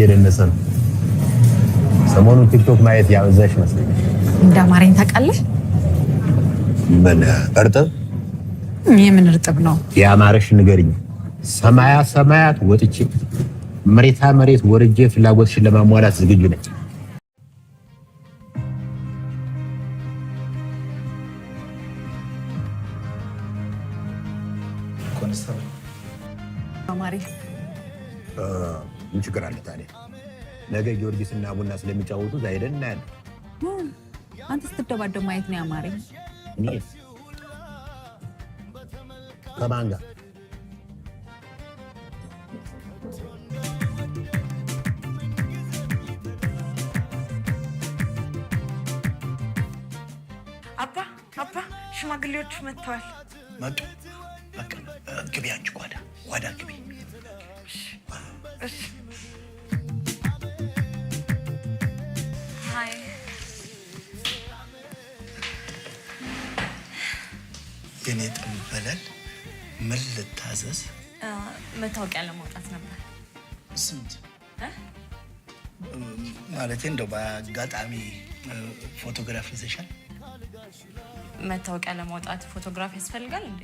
እየደነሰ ነው። ሰሞኑን ቲክቶክ ማየት ያበዛሽ ይመስለኛል። እንደ አማረኝ ታውቃለህ? ምን እርጥብ? የምን እርጥብ ነው? የአማረሽ ንገሪኝ። ሰማያ ሰማያት ወጥቼ መሬታ መሬት ወርጄ ፍላጎትሽን ለማሟላት ዝግጁ ነኝ። ኮንስታብል አማሪ ምን ችግር አለ ታዲያ? ነገ ጊዮርጊስና ቡና ስለሚጫወቱ እዛ ሄደን እናያለን። አንተ ስትደባደብ ማየት ነው ያማረኝ። እኔ ከማን ጋር? አባ አባ፣ ሽማግሌዎቹ መጥተዋል። መጡ። በቃ ግቢ፣ አንቺ ጓዳ ጓዳ ግቢ። እሺ። Hi። የኔ ጥንበለል ምን ልታዘዝ? መታወቂያ ለማውጣት ነበር። ስንት ማለቴ እንደው በአጋጣሚ ፎቶግራፍ ይዘሻል? መታወቂያ ለማውጣት ፎቶግራፍ ያስፈልጋል እንዴ?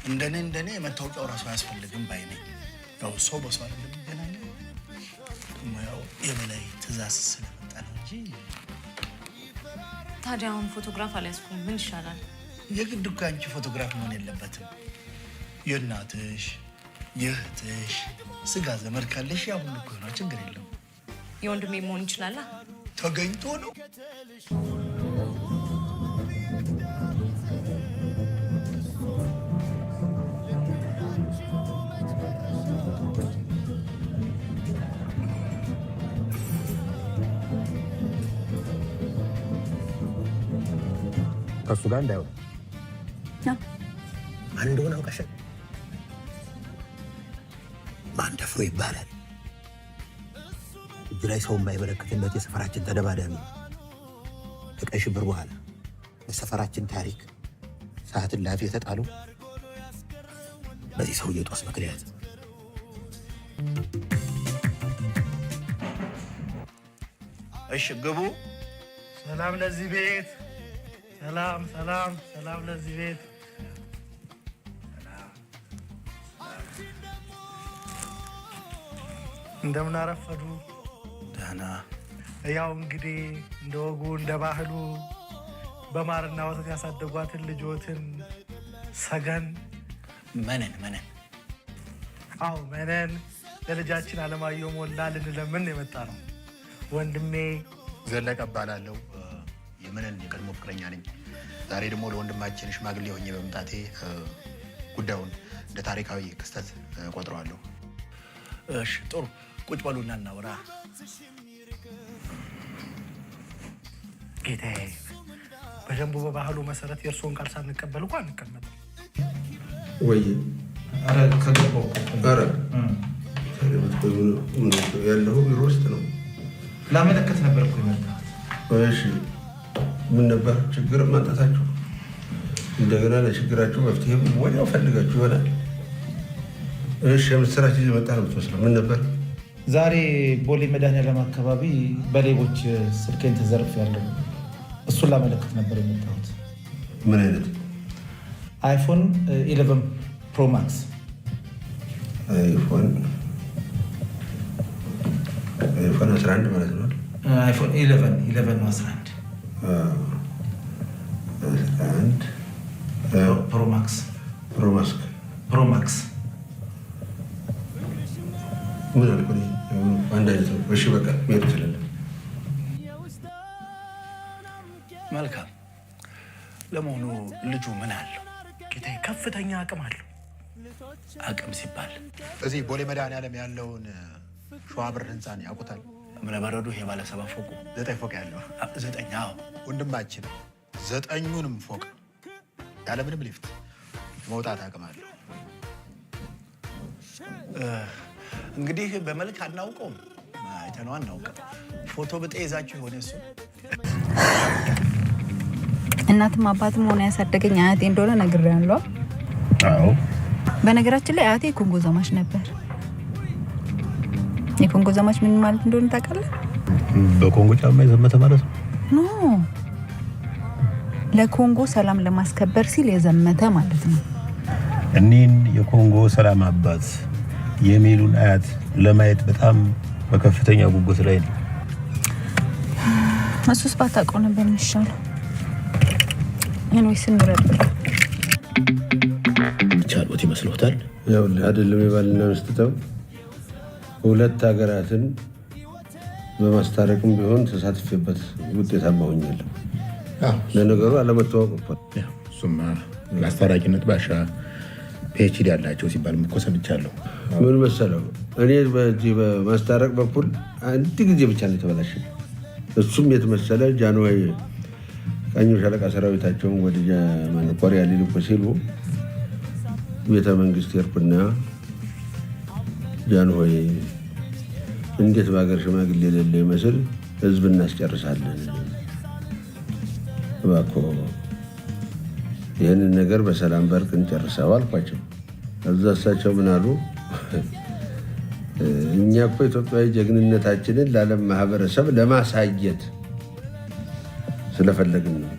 እንደኔ መታወቂያው ራሱ አያስፈልግም ባይ ነኝ። ያው ሰው በሰው አይደለም የሚገናኘው። ያው የበላይ ትእዛዝ ስለመጣ ነው እንጂ። ታዲያ አሁን ፎቶግራፍ አልያዝኩም፣ ምን ይሻላል? የግድ እኮ የአንቺ ፎቶግራፍ መሆን የለበትም። የእናትሽ፣ የእህትሽ፣ ስጋ ዘመድ ካለሽ ያ ሁሉ እኮ ነው፣ ችግር የለውም። የወንድሜ መሆን ይችላል። ተገኝቶ ነው። ከእሱ ጋር እንዳይሆን። ማን እንደሆነ አውቀሻል? ማን ደፍሮ ይባላል። እጁ ላይ ሰው የማይበረክትለት የሰፈራችን ተደባዳቢ፣ ከቀይ ሽብር በኋላ በሰፈራችን ታሪክ ሰዓት እላፊ የተጣሉ በዚህ ሰውዬ ጦስ ምክንያት። እሺ ግቡ። ሰላም ለዚህ ቤት፣ ሰላም ሰላም ሰላም ለዚህ ቤት። እንደምን አረፈዱ? ደህና። ያው እንግዲህ እንደ ወጉ እንደ ባህሉ በማርና ወተት ያሳደጓትን ልጆትን ሰገን መነን መነን። አዎ መነን ለልጃችን አለማየሁ ሞላ ልንለምን የመጣ ነው። ወንድሜ ዘለቀ እባላለሁ። የመነን የቀድሞ ፍቅረኛ ነኝ። ዛሬ ደግሞ ለወንድማችን ሽማግሌ ሆኜ በመምጣቴ ጉዳዩን እንደ ታሪካዊ ክስተት ቆጥረዋለሁ። እሺ ጥሩ፣ ቁጭ በሉና እናውራ። ጌታዬ፣ በደንቡ በባህሉ መሰረት የእርስዎን ቃል ሳንቀበል እኮ አንቀመጥም። ወይ ኧረ ከገባሁ። ኧረ ያለው ቢሮ ውስጥ ነው። ላመለከት ነበር እኮ የመጣሁት። እሺ ምን ነበር ችግር ማምጣታችሁ? እንደገና ለችግራችሁ መፍትሄ ወዲያው ፈልጋችሁ ይሆናል። እሺ የምስራች ይዘህ መጣህ ነው የምትመስለው። ምን ነበር? ዛሬ ቦሌ መድኃኒዓለም አካባቢ በሌቦች ስልኬን ተዘርፌያለሁ። እሱን ላመለክት ነበር የመጣሁት። ምን አይነት? iPhone 11 Pro Max። iPhone 11 ማለት ነው። iPhone 11፣ 11 ነው፣ 11። 11 Pro Max። Pro Max። Pro Max። ምን አልኩህ? አንድ አይነት ነው። እሺ በቃ መሄድ ትችላለህ። መልካም። ለመሆኑ ልጁ ምን አለው? ጌታዬ፣ ከፍተኛ አቅም አለው። አቅም ሲባል? እዚህ ቦሌ መድኃኒዓለም ያለውን ሸዋብር ህንፃን ያውቁታል? እብነበረዱ ይሄ ባለ 7 ፎቁ? 9 ፎቅ ያለው። 9፣ አዎ። ወንድማችን ዘጠኙንም ፎቅ ያለምንም ሊፍት መውጣት አቅም አለው። እንግዲህ በመልክ አናውቀውም፣ አይተነው አናውቅም። ፎቶ ብጤ ይዛችሁ የሆነ እሱ እናትም አባትም ሆነ ያሳደገኝ አያቴ እንደሆነ ነግሬሃለሁ። አዎ። በነገራችን ላይ አያቴ ኮንጎ ዘማች ነበር። የኮንጎ ዘማች ምን ማለት እንደሆነ ታውቃለህ? በኮንጎ ጫማ የዘመተ ማለት ነው። No፣ ለኮንጎ ሰላም ለማስከበር ሲል የዘመተ ማለት ነው። እኒህን የኮንጎ ሰላም አባት የሜሉን አያት ለማየት በጣም በከፍተኛ ጉጉት ላይ ነው። እሱስ ባታውቀው ነበር የሚሻለው። Anyways እንውረድ። ቻሎት ይመስሎታል? ይኸውልህ አይደለም የባልና ሚስት ጠብ ሁለት ሀገራትን በማስታረቅም ቢሆን ተሳትፌበት ውጤታማ ሆኛለሁ። ለነገሩ አለመተዋወቅ እኮ ነው። እሱማ ለአስታራቂነት ባሻ PhD ያላቸው ሲባልም እኮ ሰምቻለሁ። ምን መሰለው፣ እኔ በዚህ በማስታረቅ በኩል አንድ ጊዜ ብቻ ነው የተበላሸ። እሱም የት መሰለህ፣ ጃንሆይ ቀኙ ሻለቃ ሰራዊታቸውን ወደ ማነው ኮሪያ ሊልኩ ሲሉ ቤተ መንግስት ሄድኩና ጃንሆይ እንዴት በሀገር ሽማግሌ የሌለ ይመስል ህዝብ እናስጨርሳለን፣ እባክዎ ይህንን ነገር በሰላም በእርቅ እንጨርሰው አልኳቸው። እዛ እሳቸው ምን አሉ? እኛ እኮ ኢትዮጵያዊ ጀግንነታችንን ለዓለም ማህበረሰብ ለማሳየት ስለፈለግን ነው።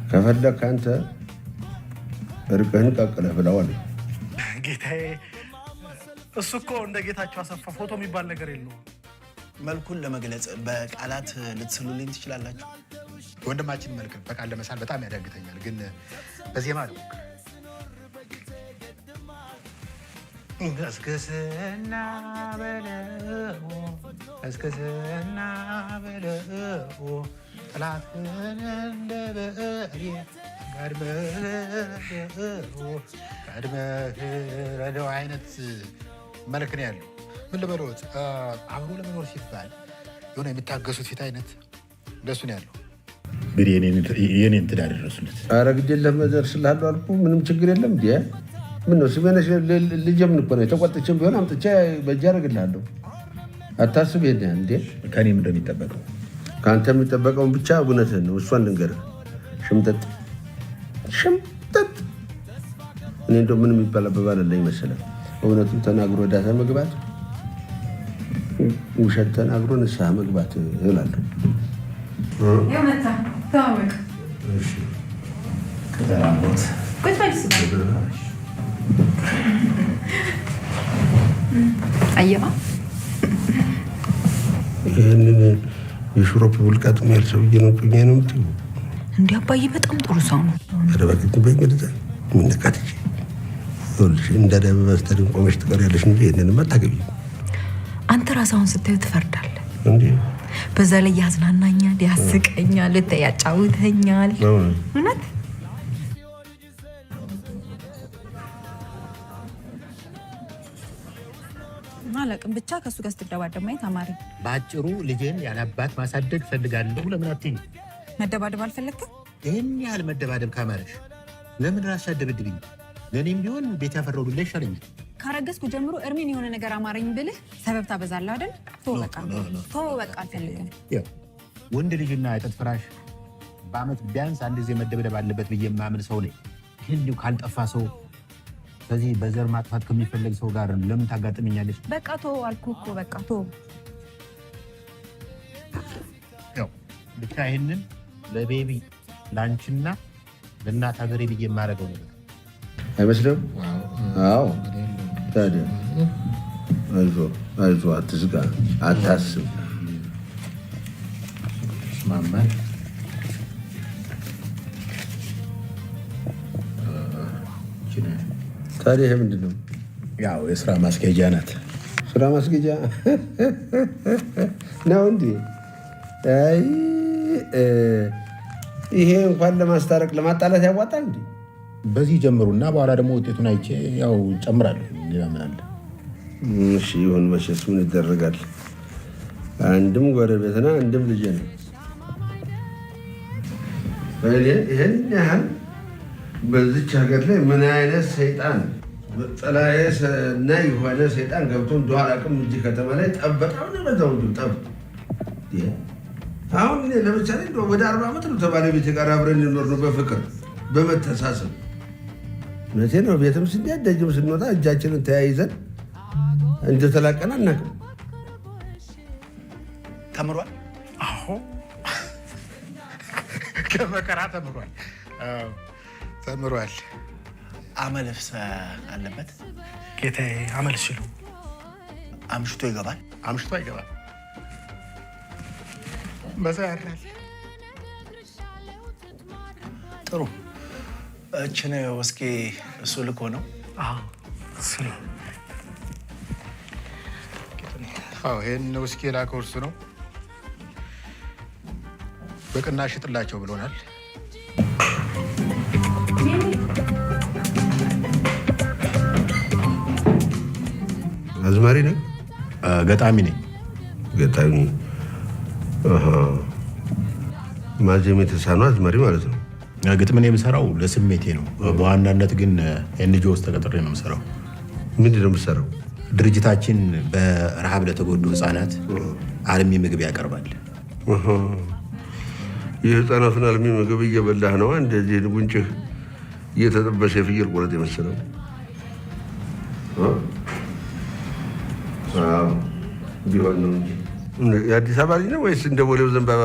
ከፈለግ ከአንተ እርቅህን ቀቅለህ ብለው አሉ። ጌታዬ፣ እሱ እኮ እንደ ጌታቸው አሰፋ ፎቶ የሚባል ነገር የለውም። መልኩን ለመግለጽ በቃላት ልትስሉልኝ ትችላላችሁ? የወንድማችን መልክ በቃል ለመሳል በጣም ያዳግተኛል፣ ግን በዜማ ልሞክር። እስክስና በለው እስክስና በለው ጠላትህን እንደ በሬ ቀድመህ ቀድመህ ረደው አይነት መልክ ነው ያለው። ምን ልበሎት፣ አብሮ ለመኖር ሲባል የሆነ የሚታገሱት ፊት አይነት እንደሱ ነው ያለው። እንግዲህ የኔን ትዳር ደረሱለት። ኧረ ግድ የለም እደርስልሃለሁ አልኩህ። ምንም ችግር የለም። እንዲ ምን ነው ስሜነሽ ልጄ ምን እኮ ነው የተቆጥቼም ቢሆን አምጥቼ በእጄ አደርግልሃለሁ። አታስብ። ይሄን ያህል እንዴ ከእኔም እንደሚጠበቀው ከአንተ የሚጠበቀውን ብቻ እውነትህን ነው። እሷን ልንገርህ፣ ሽምጥጥ ሽምጥጥ። እኔ እንደው ምን የሚባል አባባል አለኝ መሰለህ፣ እውነቱን ተናግሮ ዳታ መግባት፣ ውሸት ተናግሮ ንስሐ መግባት እላለሁ። ተዋወቅ። ቁጭ በል እሱ ጋር። አየዋ። ይህንን የሽሮፕ ብልቃጥ የሚያህል ሰውዬ ነው ጮኛዬ ነው የምትይው? እንዲህ አባዬ በጣም ጥሩ ሰው ነው። ኧረ እባክህ በይ ወደዛ። ምን ነካት ይቺ? ይኸውልሽ እንደ አዳይ በስተድን ቆመሽ ትቀሪያለሽ እንጂ ይሄንንማ አታገቢም። አንተ ራስህ አሁን ስታየው ትፈርዳለህ። እንዴ? በዛ ላይ ያዝናናኛል፣ ያስቀኛል፣ ያጫውተኛል። እውነት። አላውቅም፣ ብቻ ከእሱ ጋር ስትደባደብ ማየት አማረኝ። በአጭሩ ልጄን ያለአባት ማሳደግ ፈልጋለሁ። ለምን አትይኝ? መደባደብ አልፈለግክም? ይህን ያህል መደባደብ ካማረሽ ለምን ራስሽ አትደበድብኝ? ለእኔም ቢሆን ቤት ያፈራው ዱላ ይሻለኛል። ካረገዝኩ ጀምሮ እርሜን የሆነ ነገር አማረኝ ብልህ ሰበብ ታበዛለህ አይደል? ተወው በቃ፣ ተወው በቃ፣ አልፈልግም። ያው ወንድ ልጅና የጥጥ ፍራሽ በአመት ቢያንስ አንድ ጊዜ መደብደብ አለበት ብዬ የማምን ሰው ነኝ። ይህን እንዲሁ ካልጠፋ ሰው ከዚህ በዘር ማጥፋት ከሚፈለግ ሰው ጋር ለምን ታጋጥመኛለች? በቃ ተወው አልኩህ እኮ፣ በቃ ተወው። ያው ብቻ ይህንን ለቤቢ ለአንቺና ለእናት ሀገሬ ብዬ የማደርገው ነገር አይመስልም? አዎ። ታዲያ አይዞህ አይዞህ፣ አትስጋ፣ አታስብ። ስማማል። ታዲያ ይሄ ምንድን ነው? ያው የስራ ማስኬጃ ናት። ስራ ማስጌጃ ነው እንዴ? አይ ይሄ እንኳን ለማስታረቅ ለማጣላት ያዋጣል እንዴ? በዚህ ጀምሩና በኋላ ደግሞ ውጤቱን አይቼ ያው ጨምራለሁ። ሌላ ምን አለ? እሺ ይሁን፣ መቼስ ምን ይደረጋል። አንድም ጎረቤት ነው፣ አንድም ልጄ ነው። እኔ ይሄን ያህል በዚች ሀገር ላይ ምን አይነት ሰይጣን ጠላዬ ሰናይ የሆነ ሰይጣን ገብቶ እንደው አላውቅም። እዚህ ከተማ ላይ ጠብ በጣም ነው የበዛው፣ እንዲሁ ጠብ። አሁን እኔ ለምሳሌ እንደው ወደ 40 ዓመት ነው ከባለቤቴ ጋር አብረን የኖርነው በፍቅር በመተሳሰብ። እውነቴን ነው። ቤትም ስንሄድ ደጅም ስንወጣ እጃችንን ተያይዘን እንደተላቀን አናውቅም። ተምሯል? አዎ፣ ከመከራ ተምሯል። አዎ፣ ተምሯል። አመልስ አለበት? ጌታዬ፣ አመል ሲሉ? አምሽቶ ይገባል? አምሽቶ አይገባም፣ በዛ ያድራል። ጥሩ። እችን ውስኪ እሱ ልኮ ነው? አዎ፣ እሱ ነው። አዎ፣ ይህን ውስኪ የላከው እርሱ ነው። በቅናሽ ሽጥላቸው ብሎናል። አዝማሪ ነህ? ገጣሚ ነኝ። ገጣሚ። አሃ። ማዜም የተሳነው አዝማሪ ማለት ነው። ግጥምን የምሰራው ለስሜቴ ነው። በዋናነት ግን NGO ውስጥ ተቀጥሬ ነው የምሰራው። ምንድን ነው የምትሰራው? ድርጅታችን በረሃብ ለተጎዱ ህፃናት አልሚ ምግብ ያቀርባል። አሃ። የህፃናቱን አልሚ ምግብ እየበላህ ነው እንደዚህ ጉንጭህ እየተጠበሰ የፍየል ቆረጥ የመሰለው? እ? አዎ፣ ቢሆን ነው እንጂ። የአዲስ አበባ ልጅ ነው ወይስ እንደ ቦሌው ዘንባባ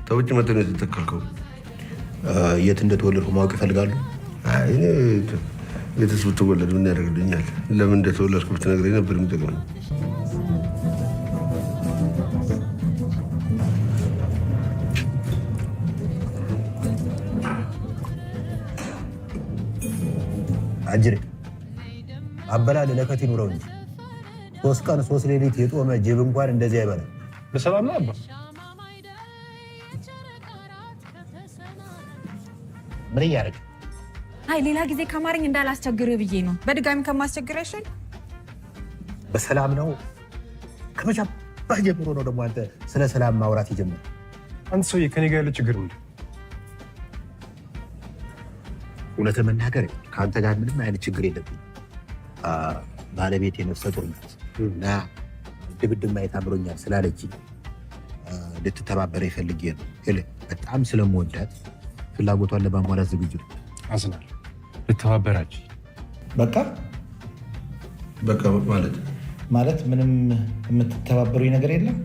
ተውጭ መጥተህ ነው የተተከልከው? የት እንደተወለድኩ ማወቅ ይፈልጋሉ? አይ፣ እኔ የትስ ብትወለድ ምን ያደርግልኛል? ለምን እንደተወለድኩ ብትነግረኝ ነበር የሚጠቅመኝ። አጅሬ፣ አበላል ለከት ይኑረው እንጂ 3 ቀን 3 ሌሊት የጦመ ጅብ እንኳን እንደዚህ አይበላም። በሰላም ነው አባ? ምን እያደረግ? አይ፣ ሌላ ጊዜ ከማረኝ እንዳላስቸግርህ ብዬ ነው። በድጋሚ ከማስቸግር አይሻል? በሰላም ነው? ከመቼ አባህ ጀምሮ ነው ደግሞ አንተ ስለ ሰላም ማውራት የጀመረው? አንተ ሰውዬ፣ ከኔ ጋር ያለ ችግር ምንድን? እውነት ለመናገር ከአንተ ጋር ምንም አይነት ችግር የለብኝም። ባለቤት የነፍሰ ጡር ናት እና ድብድብ ማየት አምሮኛል ስላለችኝ ልትተባበረ ፈልጌ ነው። ይኸውልህ፣ በጣም ስለምወዳት ፍላጎቷን ለማሟላት ዝግጁ ነኝ። አዝናለሁ። ልተባበራችሁ በቃ። በቃ ማለት? ማለት ምንም የምትተባበሩኝ ነገር የለም?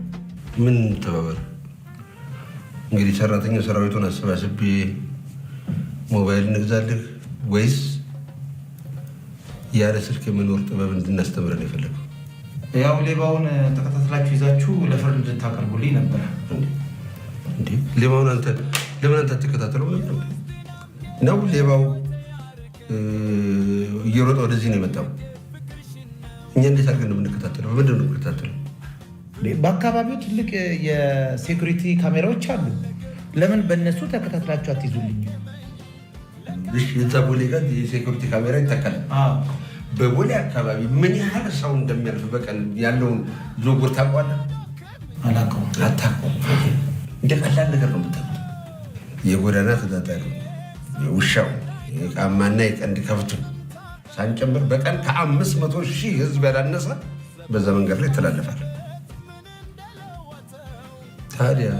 ምን ተባበር? እንግዲህ ሰራተኛ ሰራዊቱን አሰባስቤ ሞባይል እንግዛልህ ወይስ ያለ ስልክ የመኖር ጥበብ እንድናስተምረን የፈለገው? ያው ሌባውን ተከታትላችሁ ይዛችሁ ለፍርድ እንድታቀርቡልኝ ነበረ። እንዴ፣ ሌባውን አንተ ለምን አንተ አትከታተለው ነበር ነው? ሌባው እየሮጠ ወደዚህ ነው የመጣው። እኛ እንዴት አድርገን ነው የምንከታተለው? በምንድን ነው የምንከታተለው? በአካባቢው ትልቅ የ security ካሜራዎች አሉ። ለምን በእነሱ ተከታትላችሁ አትይዙልኝ? እሺ፣ የዛ ቦሌ ጋር የ security ካሜራ ይተከላል። በቦሌ አካባቢ ምን ያህል ሰው እንደሚያልፍ በቀን ያለውን ዝውውር ታውቀዋለህ? አላውቀውም። አታውቀውም። እንደ ቀላል ነገር ነው የምታውቁት። የጎዳና ተዳዳሪ፣ የውሻው፣ የቃማና የቀንድ ከብቱ ሳንጨምር በቀን ከ500,000 ህዝብ ያላነሰ በዛ መንገድ ላይ ይተላለፋል። ታዲያ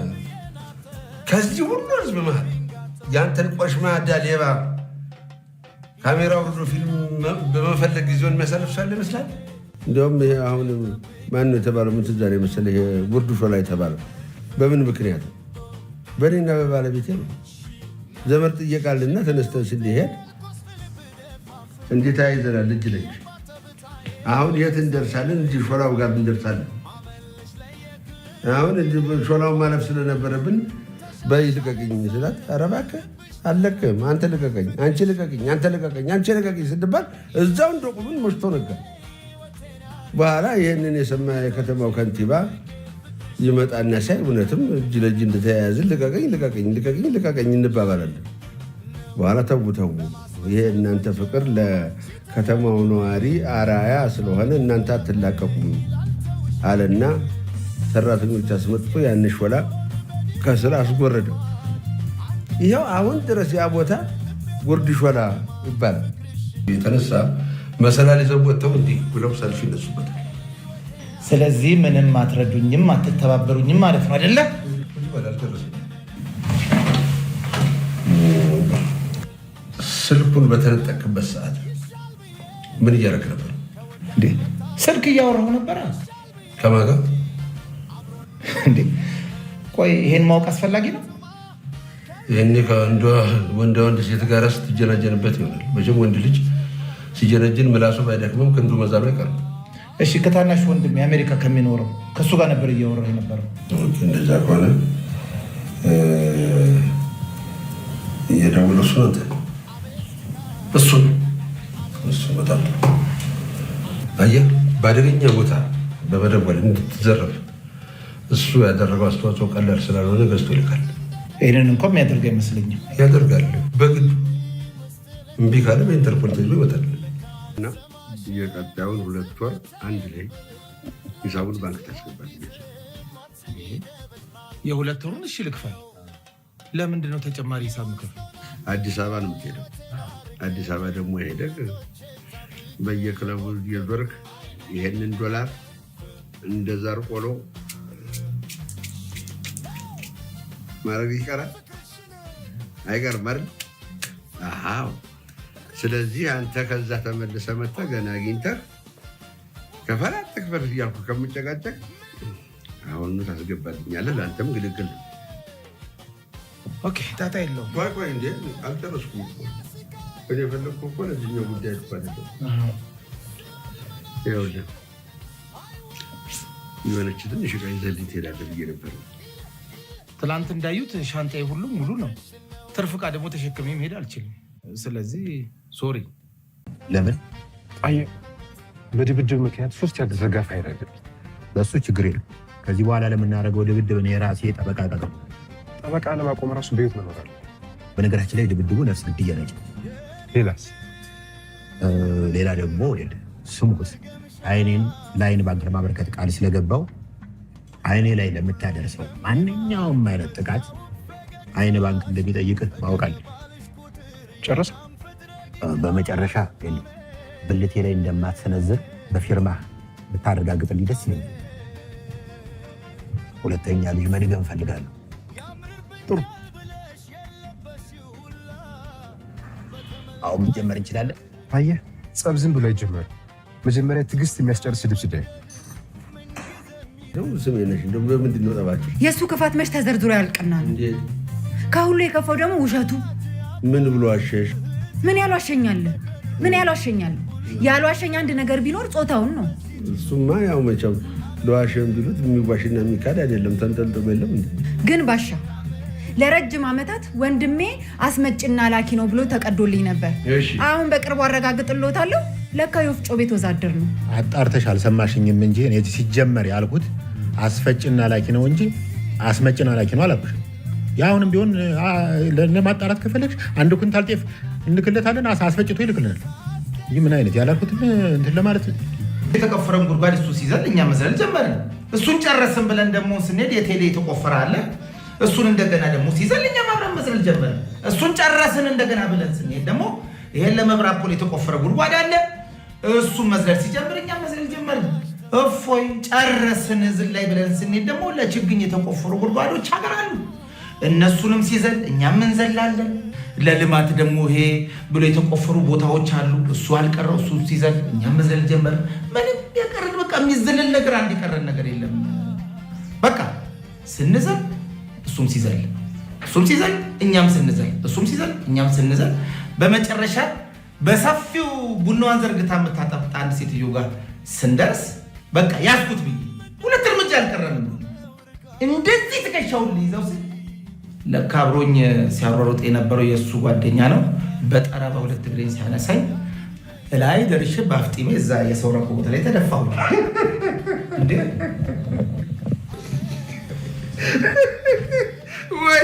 ከዚህ ሁሉ ህዝብ መሀል ያንተን ቆሽማዳ ሌባ ካሜራ ወርዶ ፊልም በመፈለግ ጊዜውን የሚያሳልፍ ሰው ያለ ይመስላል? እንዲያውም ይሄ አሁን ማን ነው የተባለው? ምን ትዝ አለኝ መሰለህ? ይሄ ጉርድ ሾላ የተባለው በምን ምክንያት ነው? በእኔና በባለቤቴ ነው። ዘመድ ጥየቃልና ተነስተን ስንሄድ እንዲህ ተያይዘናል እጅ ለእጅ። አሁን የት እንደርሳለን? እንዲህ ሾላው ጋር እንደርሳለን። አሁን እንዲህ ሾላውን ማለፍ ስለነበረብን በይ ልቀቅኝ ስላት፣ ኧረ እባክህ አልለቅህም፣ አንተ ልቀቀኝ፣ አንቺ ልቀቅኝ፣ አንተ ልቀቀኝ፣ አንቺ ልቀቅኝ ስንባል እዛው እንደቆምን መሽቶ ነጋ። በኋላ ይህንን የሰማ የከተማው ከንቲባ ይመጣና ሲያይ እውነትም እጅ ለእጅ እንደተያያዝን ልቀቀኝ፣ ልቀቀኝ፣ ልቀቅኝ፣ ልቀቀኝ እንባባላለን። በኋላ ተዉ ተዉ፣ ይሄ እናንተ ፍቅር ለከተማው ነዋሪ አራያ ስለሆነ እናንተ አትላቀቁም አለና ሰራተኞች አስመጥቶ ያን ሾላ ከስር አስጎረደው። ይኸው አሁን ድረስ ያ ቦታ ጉርድ ሾላ ይባላል። የተነሳ መሰላል ይዘው ወጥተው እንዲህ ብለው ሰልፍ ይነሱበታል። ስለዚህ ምንም አትረዱኝም፣ አትተባበሩኝም ማለት ነው፣ አይደለ? አልደረሰኝም። ስልኩን በተነጠቅበት ሰዓት ምን እያደረግ ነበር? እንዴ፣ ስልክ እያወራሁ ነበረ። ከማን ጋር? እንዴ፣ ቆይ ይሄን ማወቅ አስፈላጊ ነው? ይህኔ ከአንዷ ወንድ ወንድ ሴት ጋር ስትጀናጀንበት ይሆናል። መቼም ወንድ ልጅ ሲጀነጅን ምላሱ ባይደክምም ክንዱ መዛሉ አይቀርም። እሺ፣ ከታናሽ ወንድም የአሜሪካ ከሚኖረው ከእሱ ጋር ነበር እያወራሁ የነበረው። እንደዛ ከሆነ እየደወለ እሱ ነው እሱ እሱ በጣም አየህ፣ በአደገኛ ቦታ በመደወል እንድትዘረፍ እሱ ያደረገው አስተዋጽኦ ቀላል ስላልሆነ ገዝቶ ይልካል። ይህንን እንኳ የሚያደርግ አይመስለኝም። ያደርጋል። በግድ እምቢ ካለ በኢንተርፖል ተይዞ ይመጣል። እና የቀጣዩን 2 ወር አንድ ላይ ሂሳቡን ባንክ ታስገባለች። የ2 ወሩን እሺ ልክፈል። ለምንድን ነው ተጨማሪ ሂሳብ ምከፍል? አዲስ አበባ ነው የምትሄደው። አዲስ አበባ ደግሞ ሄደህ በየክለቡ እየዞርክ ይሄንን ዶላር እንደ ዛር ቆሎ ማድረግ ይቀራል አይቀርም አይደል? አዎ። ስለዚህ አንተ ከዛ ተመልሰህ መጥተህ ገና አግኝተህ ከፈል አትክፈል እያልኩ ከምጨቃጨቅ አሁኑ ታስገባልኛለህ። ለአንተም ግልግል ነው። Okay፣ ጣጣ የለውም። ቆይ ቆይ፣ እንዴ አልጨረስኩም እኮ። እኔ የፈለግኩህ እኮ ለዚህኛው ጉዳይ እኮ አይደለም። ይኸውልህ የሆነች ትንሽ ዕቃ ይዘህልኝ ትሄዳለህ ብዬ ነበር። ትላንት እንዳዩት ሻንጣዬ ሁሉ ሙሉ ነው። ትርፍ ዕቃ ደግሞ ተሸክሜ መሄድ አልችልም። ስለዚህ sorry። ለምን? አየህ፣ በድብድብ ምክንያት ሶስት ያልተዘጋ ፋይል አለብኝ። በእሱ ችግር የለም። ከዚህ በኋላ ለምናደርገው ድብድብ እኔ ራሴ ጠበቃ ቀጥሬ ጠበቃ ለማቆም ራሱ በህይወት መኖር አለ። በነገራችን ላይ ድብድቡ ነፍስ ግድያ ነች። ሌላስ? ሌላ ደግሞ ስሙት፣ አይኔን ለአይን ባንክ ለማበርከት ቃል ስለገባው አይኔ ላይ ለምታደርሰው ማንኛውም አይነት ጥቃት አይን ባንክ እንደሚጠይቅህ ማወቅ አለ። ጨረሰ። በመጨረሻ ብልቴ ላይ እንደማትሰነዝር በፊርማ ብታረጋግጥልኝ ደስ ይለኛል። ሁለተኛ ልጅ መድገም እፈልጋለሁ። ጥሩ። አሁን መጀመር እንችላለን። አየህ፣ ጸብ ዝም ብሎ አይጀመርም። መጀመሪያ ትዕግስት የሚያስጨርስ ስድብ ስደብ። ስሜ ነሽ እንደው በምንድን ነው ጠባችሁ? የእሱ ክፋት መች ተዘርዝሮ ያልቅና ነው። እንዴት? ከሁሉ የከፋው ደግሞ ውሸቱ። ምን ብሎ አሸሽ? ምን ያሏሸኛል? ምን ያሏሸኛል? ያሏሸኝ አንድ ነገር ቢኖር ጾታውን ነው። እሱማ ያው መቼም ለዋሸን ቢሉት የሚዋሽና የሚካድ አይደለም። ተንጠልጥሎ የለም እንዴ? ግን ባሻ ለረጅም ዓመታት ወንድሜ አስመጭና ላኪ ነው ብሎ ተቀዶልኝ ነበር። እሺ። አሁን በቅርቡ አረጋግጥልዎታለሁ። ለካ የወፍጮ ቤት ወዛደር ነው። አጣርተሽ አልሰማሽኝም እንጂ እኔ ሲጀመር ያልኩት አስፈጭና ላኪ ነው እንጂ አስመጭና ላኪ ነው አላልኩሽም። ያ አሁንም ቢሆን ለማጣራት ከፈለግሽ 1 ኩንታል ጤፍ እንልክለታለን፣ አስፈጭቶ ይልክልናል። ይህ ምን አይነት ያላልኩትም እንትን ለማለት የተቆፈረን ጉድጓድ እሱ ሲዘል እኛ መዝለል ጀመርን። እሱን ጨረስን ብለን ደግሞ ስንሄድ የቴሌ የተቆፈረ አለ። እሱን እንደገና ደግሞ ሲዘል እኛ አብረን መዝለል ጀመርን። እሱን ጨረስን እንደገና ብለን ስንሄድ ደግሞ ይሄን ለመብራት pole የተቆፈረ ጉድጓድ አለ። እሱን መዝለል ሲጀምር እኛ መዝለል ጀመርን። እፎይ ጨረስን ዝላይ ብለን ስንሄድ ደግሞ ለችግኝ የተቆፈሩ ጉድጓዶች ሀገር አሉ። እነሱንም ሲዘል እኛም እንዘላለን። ለልማት ደግሞ ይሄ ብሎ የተቆፈሩ ቦታዎች አሉ። እሱ አልቀረው፣ እሱ ሲዘል እኛም መዝለል ጀመርን። ምንም የቀረን በቃ የሚዘለል ነገር አንድ የቀረን ነገር የለም። በቃ ስንዘል እሱም ሲዘል፣ እሱም ሲዘል እኛም ስንዘል፣ እሱም ሲዘል እኛም ስንዘል፣ በመጨረሻ በሰፊው ቡናዋን ዘርግታ የምታጠጣ አንድ ሴትዮ ጋር ስንደርስ በቃ ያዝኩት ብዬ 2 እርምጃ አልቀረንም። እንደዚህ ትከሻውን ልይዘው ስል ለካ አብሮኝ ሲያሯሩጥ የነበረው የእሱ ጓደኛ ነው። በጠረባ ሁለት እግሬን ሲያነሳኝ ላይ ደርሼ በአፍጢሜ እዛ የሰው ረከቦት ላይ ተደፋሁ። እንዴ ወይ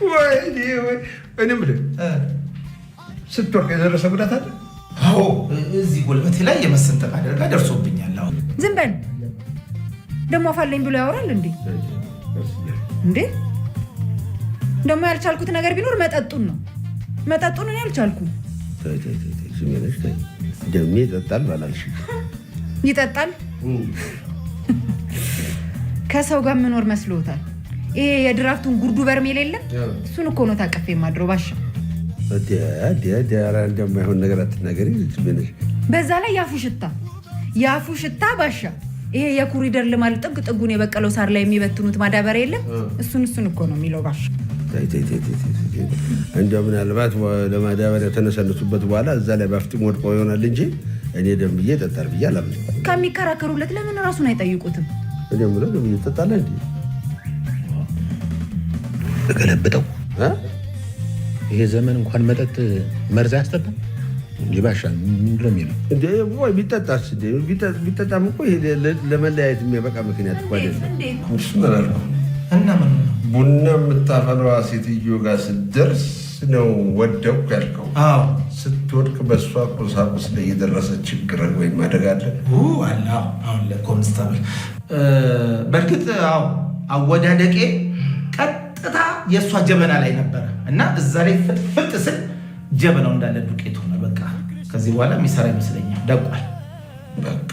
ወይ ወይ፣ እኔ የምልህ ስትወርቅ የደረሰ ጉዳት አለ? አዎ፣ እዚህ ጉልበቴ ላይ የመሰንጠቅ አደጋ ደርሶብኛል። አሁን ዝም በል ደግሞ አፋለኝ ብሎ ያወራል እንዴ? እንዴ ደግሞ ያልቻልኩት ነገር ቢኖር መጠጡን ነው። መጠጡን እኔ አልቻልኩም። ተይ ተይ ተይ ተይ፣ ስሜነሽ ተይ። ደሜ ይጠጣል ባላልሽ ይጠጣል። ከሰው ጋር የምኖር መስሎታል። ይሄ የድራፍቱን ጉርዱ በርሜል የለም፣ እሱን እኮ ነው ታቀፌ የማድረው ባሻ። ኧረ እንደማይሆን ነገር አትናገሪ ስሜነሽ። በዛ ላይ ያፉ ሽታ፣ ያፉ ሽታ ባሻ። ይሄ የኮሪደር ልማት ጥግ ጥጉን የበቀለው ሳር ላይ የሚበትኑት ማዳበሪያ የለም? እሱን እኮ ነው የሚለው ባሻ። ተይ ተይ ተይ ተይ ተይ ተይ። እንደው ምናልባት ለማዳበሪያ ተነሰንሱበት በኋላ እዛ ላይ ባፍጢም ወድቆ ይሆናል እንጂ እኔ ደምዬ ጠጣል ብዬ አላምንም። ከሚከራከሩለት ለምን ራሱን አይጠይቁትም? እኔ የምለው ደምዬ ትጠጣለህ እንዴ? እገለብጠው። ይሄ ዘመን እንኳን መጠጥ መርዝ አያስጠጣም። ይባሻ ምንድን ነው የሚለው? እንዴ ወይ ቢጠጣስ? እንዴ ቢጠጣም እኮ ይሄ ለመለያየት የሚያበቃ ምክንያት እኮ አይደለም። እሱን አላልኩም። እና ምን ቡና የምታፈላዋ ሴትዮ ጋር ስትደርስ ነው ወደቅኩ ያልከው። አዎ። ስትወድቅ በእሷ ቁሳቁስ ላይ የደረሰ ችግር ወይም አደጋ አለ? አለ። አዎ፣ አሁን ለኮንስታብል በእርግጥ አዎ፣ አወዳደቄ ቀጥታ የእሷ ጀበና ላይ ነበረ እና እዛ ላይ ፍጥፍጥ ስል ጀበናው እንዳለ ዱቄት ሆነ። በቃ ከዚህ በኋላ የሚሰራ ይመስለኛል። ደቋል። በቃ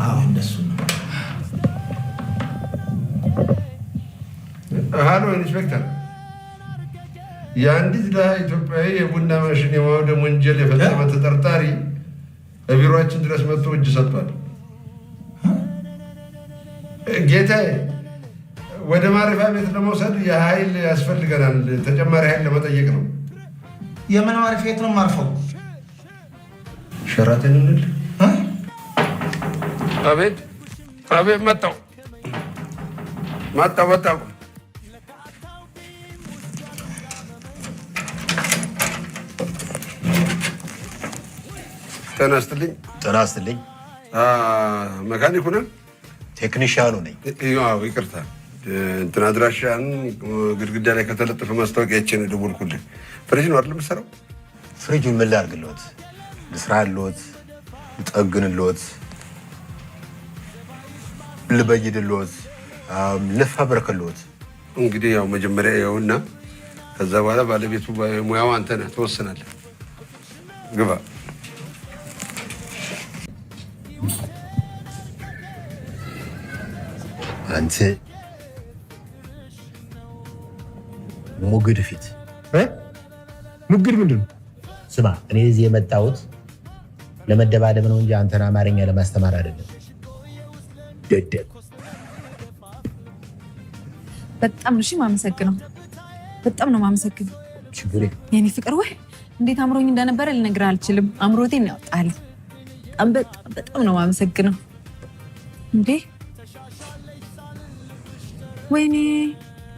አዎ፣ እንደሱ ነው። ሃሎ ኢንስፔክተር፣ የአንዲት ድሃ ኢትዮጵያዊ የቡና ማሽን የማውደም ወንጀል የፈጸመ ተጠርጣሪ ቢሮአችን ድረስ መጥቶ እጅ ሰጥቷል። ጌታዬ፣ ወደ ማረፊያ ቤት ለመውሰድ የኃይል ያስፈልገናል። ተጨማሪ ኃይል ለመጠየቅ ነው። የምን ማረፊያ ቤት ነው የማርፈው? ሸራተን እንል። አቤት አቤት፣ መጣሁ መጣሁ መጣሁ። ጤና ይስጥልኝ። ጤና ይስጥልኝ። መካኒኩ ነህ? ቴክኒሻኑ ነኝ። አዎ፣ ይቅርታ፣ እንትን አድራሻን ግድግዳ ላይ ከተለጠፈ ማስታወቂያ አይቼ ነው የደወልኩልህ። ፍሪጅ ነው አይደል የምትሰራው? ፍሪጁን ምን ላድርግልዎት? ልስራልዎት? ልጠግንልዎት? ልበይድልዎት? ልፈብርክልዎት? እንግዲህ ያው መጀመሪያ ይኸውና፣ ከዛ በኋላ ባለቤቱ ሙያው አንተ ነህ፣ ትወስናለህ። ግባ። አንተ ሙግድ ፊት። ሙግድ ምንድን ነው? ስማ፣ እኔ እዚህ የመጣሁት ለመደባደብ ነው እንጂ አንተን አማርኛ ለማስተማር አይደለም። ደደብ። በጣም ነው እሺ የማመሰግነው። በጣም ነው የማመሰግነው። ችግር የኔ ፍቅር፣ ወይ እንዴት አምሮኝ እንደነበረ ልነግርህ አልችልም። አምሮቴን ያወጣል። በጣም በጣም በጣም ነው የማመሰግነው። እንዴ ወይኔ!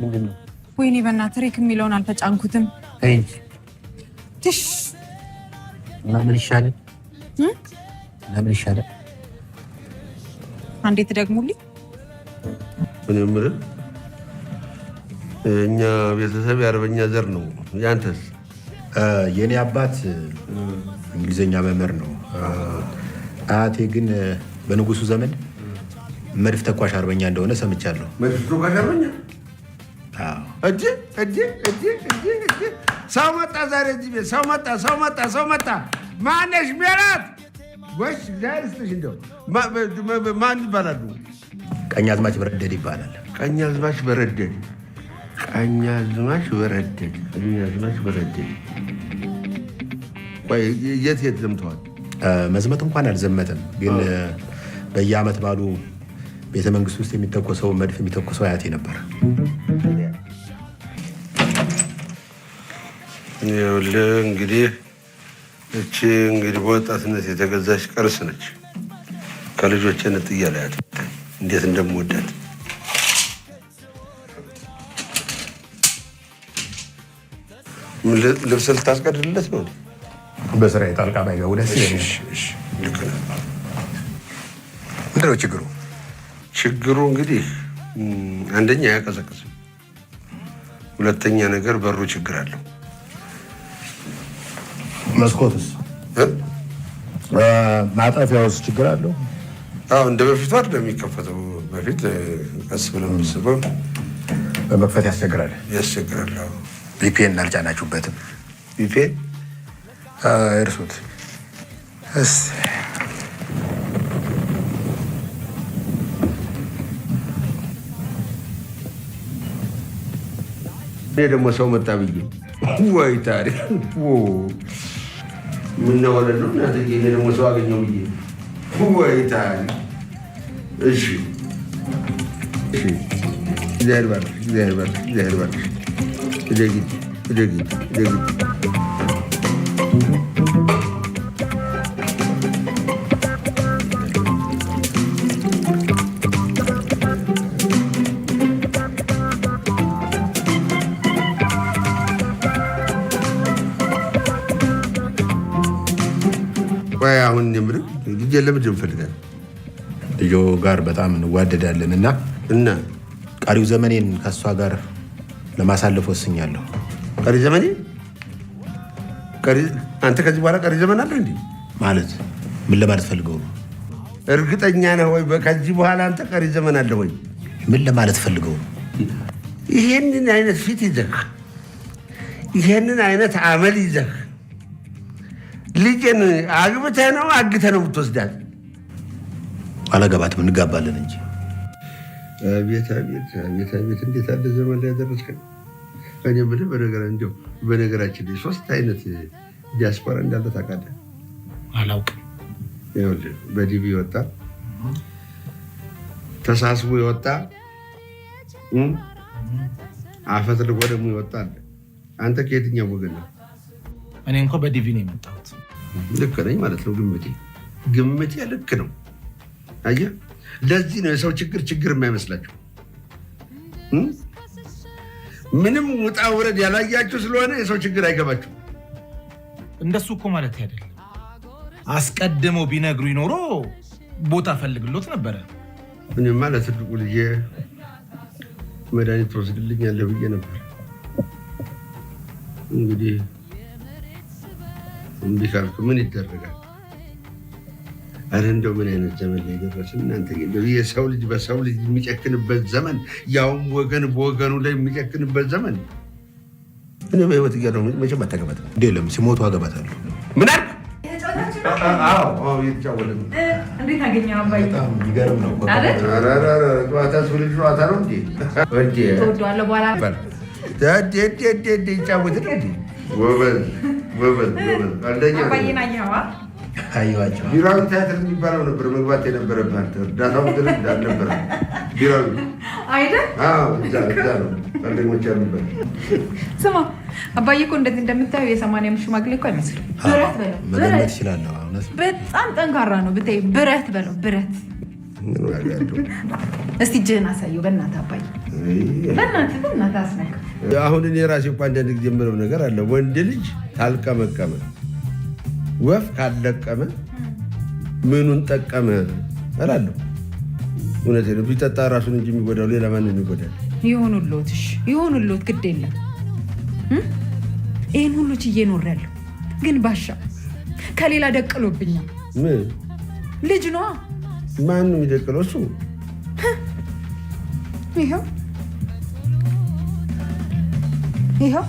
ምንድን ነው? ወይኔ በእናትህ rec የሚለውን አልተጫንኩትም። ተይ እንጂ። ትሽ። እና ምን ይሻላል? እና ምን ይሻላል? አንዴ ትደግሙልኝ። እኔ የምልህ እኛ ቤተሰብ የአርበኛ ዘር ነው። ያንተስ? የእኔ አባት እንግሊዝኛ መምህር ነው። አያቴ ግን በንጉሱ ዘመን መድፍ ተኳሽ አርበኛ እንደሆነ ሰምቻለሁ። መድፍ ተኳሽ አርበኛ? አዎ። እጅ እጅ እጅ እጅ እጅ! ሰው መጣ ዛሬ እዚህ ቤት፣ ሰው መጣ፣ ሰው መጣ፣ ሰው መጣ። ማነሽ ሜላት? ወይስ እግዚአብሔር ይስጥሽ። እንደው ማን ይባላሉ? ቀኛዝማች በረደድ ይባላል። ቀኛዝማች በረደድ፣ ቀኛዝማች በረደድ፣ ቀኛዝማች በረደድ። ቆይ፣ የት የት ዘምተዋል? መዝመት እንኳን አልዘመተም፣ ግን በየዓመት ባሉ ቤተ መንግስት ውስጥ የሚተኮሰው መድፍ የሚተኮሰው አያቴ ነበር። ይኸውልህ እንግዲህ እቺ እንግዲህ በወጣትነት የተገዛች ቅርስ ነች። ከልጆቼ ነጥዬ አላያትም፣ እንዴት እንደምወዳት። ልብስ ልታስቀድልለት ነው? በስራዬ ጣልቃ ባይገቡ ደስ ይለኛል። ልክ ነህ። ምንድን ነው ችግሩ? ችግሩ እንግዲህ አንደኛ አያቀዘቅዝም፣ ሁለተኛ ነገር በሩ ችግር አለው። መስኮቱስ? ማጠፊያውስ ችግር አለው? አዎ፣ እንደ በፊቱ አይደለም የሚከፈተው። በፊት ቀስ ብለን የምትስበው በመክፈት ያስቸግራል። ያስቸግራል። አዎ። VPN አልጫናችሁበትም? VPN? እርሱት። እስኪ እኔ ደግሞ ሰው መጣ ብዬ፣ ወይ ታሪክ! ምነው ወለዱ እናትዬ። እኔ ደግሞ ሰው አገኘው ብዬ፣ ወይ ታሪክ! እሺ እሺ። እግዚአብሔር ባርክሽ፣ እግዚአብሔር ባርክሽ፣ እግዚአብሔር ባርክሽ። እደጊ፣ እደጊ፣ እደጊ። ቆይ አሁን የምልህ ልጄን ለምንድን ነው የምፈልጋት? ልጆ ጋር በጣም እንዋደዳለን እና ቀሪው ዘመኔን ከእሷ ጋር ለማሳለፍ ወስኛለሁ። ቀሪ ዘመኔ? አንተ ከዚህ በኋላ ቀሪ ዘመን አለ እንዴ? ማለት ምን ለማለት ፈልገው ነው? እርግጠኛ ነህ ወይ? ከዚህ በኋላ አንተ ቀሪ ዘመን አለ ወይ? ምን ለማለት ፈልገው ነው? ይሄንን አይነት ፊት ይዘህ፣ ይሄንን አይነት አመል ይዘህ ልጄን አግብተህ ነው አግተህ ነው የምትወስዳት? አላገባትም፣ እንጋባለን እንጂ። አቤት አቤት አቤት አቤት፣ እንዴት አለ ዘመን ላይ ያደረስከን። እኔ የምልህ እንደው በነገራችን ላይ 3 አይነት ዲያስፖራ እንዳለ ታውቃለህ? አላውቅም። ይኸውልህ በዲቪ የወጣ፣ ተሳስቦ የወጣ፣ አፈትልጎ ደግሞ የወጣ አለ። አንተ ከየትኛው ወገን ነህ? እኔ እንኳን በዲቪ ነው የመጣሁት። ልክ ነኝ ማለት ነው ግምቴ። ግምቴ ልክ ነው። አየህ፣ ለዚህ ነው የሰው ችግር ችግር የማይመስላችሁ። ምንም ውጣ ውረድ ያላያችሁ ስለሆነ የሰው ችግር አይገባችሁ። እንደሱ እኮ ማለት አይደለም። አስቀድመው ቢነግሩኝ ኖሮ ቦታ ፈልግሎት ነበረ። እኔማ ለትልቁ ልጄ መድኃኒት ትወስድልኛለህ ብዬ ነበር። እንግዲህ እምቢ ካልክ ምን ይደረጋል? ኧረ እንደው ምን አይነት ዘመን ላይ ደረስን እናንተ። እንደው የሰው ልጅ በሰው ልጅ የሚጨክንበት ዘመን፣ ያውም ወገን በወገኑ ላይ የሚጨክንበት ዘመን። እኔ በህይወት እያለሁ መቼም አታገባትም። እንዴ የለም፣ ሲሞቱ አገባታለሁ። ምን አልክ? አዎ አዎ፣ እየተጫወትን ነው። እንዴት አገኘኸው አባዬ? በጣም የሚገርም ነው። አይደል? ኧረ ኧረ ኧረ፣ ጨዋታ ስብልሽ ጨዋታ ነው እንዴ? እንዴ ትወደዋለህ በኋላ? ደ ደ ደ ደ ይጫወት ነው እንዴ? ጎበዝ ጎበዝ ጎበዝ። አንደኛ ነው። አባዬን አየኸዋ? አየኋቸው። ቢራዊ ቲያትር የሚባለው ነበር መግባት የነበረብህ አንተ። እርዳታው ድርጅት አልነበረም። ቢራዊ አይደል? አዎ፣ እዛ ነው ቀልደኞች ያሉበት። ስማ አባዬ እኮ እንደዚህ እንደምታየው የሰማንያ አምስት ሽማግሌ እኮ አይመስልም። ብረት በለው፣ መገመት ብረት። እችላለሁ። እውነት ነው። በጣም ጠንካራ ነው ብታይ። ብረት በለው፣ ብረት። ምን ዋጋ አለው? እስቲ እጅህን አሳየው በእናትህ አባዬ። በእናትህ፣ በእናትህ አስነካ። አሁን እኔ ራሴ እኮ አንዳንድ ጊዜ የምለው ነገር አለ። ወንድ ልጅ ካልቀመቀመ፣ ወፍ ካልለቀመ ምኑን ጠቀመ እላለሁ። እውነቴን ነው። ቢጠጣ ራሱን እንጂ የሚጎዳው ሌላ ማንን ይጎዳል? ይሁንልዎት፣ እሺ ይሁንልዎት፣ ግድ የለም። ይሄን ሁሉ ችዬ ኖሬያለሁ። ግን ባሻ ከሌላ ደቅሎብኛል። ምን? ልጅ ነዋ። ማን ነው የሚደቅለው? እሱ ይኸው ይኸው።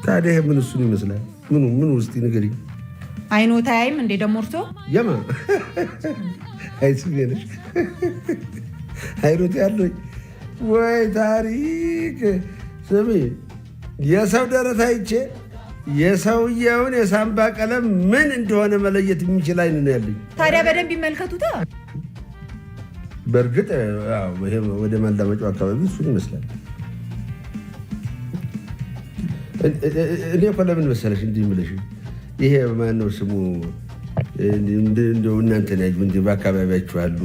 ታዲያ ይሄ ምን እሱን ይመስላል? ምኑ ውስጥ ንገሪኝ። አይኖት አያይም እንዴ ደግሞ እርሶ? የማ? አይ ስሜ ነሽ። አይኖት ያለኝ ወይ ታሪክ። ስሚ፣ የሰው ደረት አይቼ የሰውየውን የሳምባ ቀለም ምን እንደሆነ መለየት የሚችል አይን ነው ያለኝ። ታዲያ በደንብ ይመልከቱታ። በእርግጥ አዎ፣ ይሄ ወደ ማላመጫው አካባቢ እሱን ይመስላል። እኔ እኮ ለምን መሰለሽ እንዲህ የምልሽ፣ ይሄ ማነው ስሙ እንደው እናንተን ያዩ እንዲህ በአካባቢያችሁ ያሉ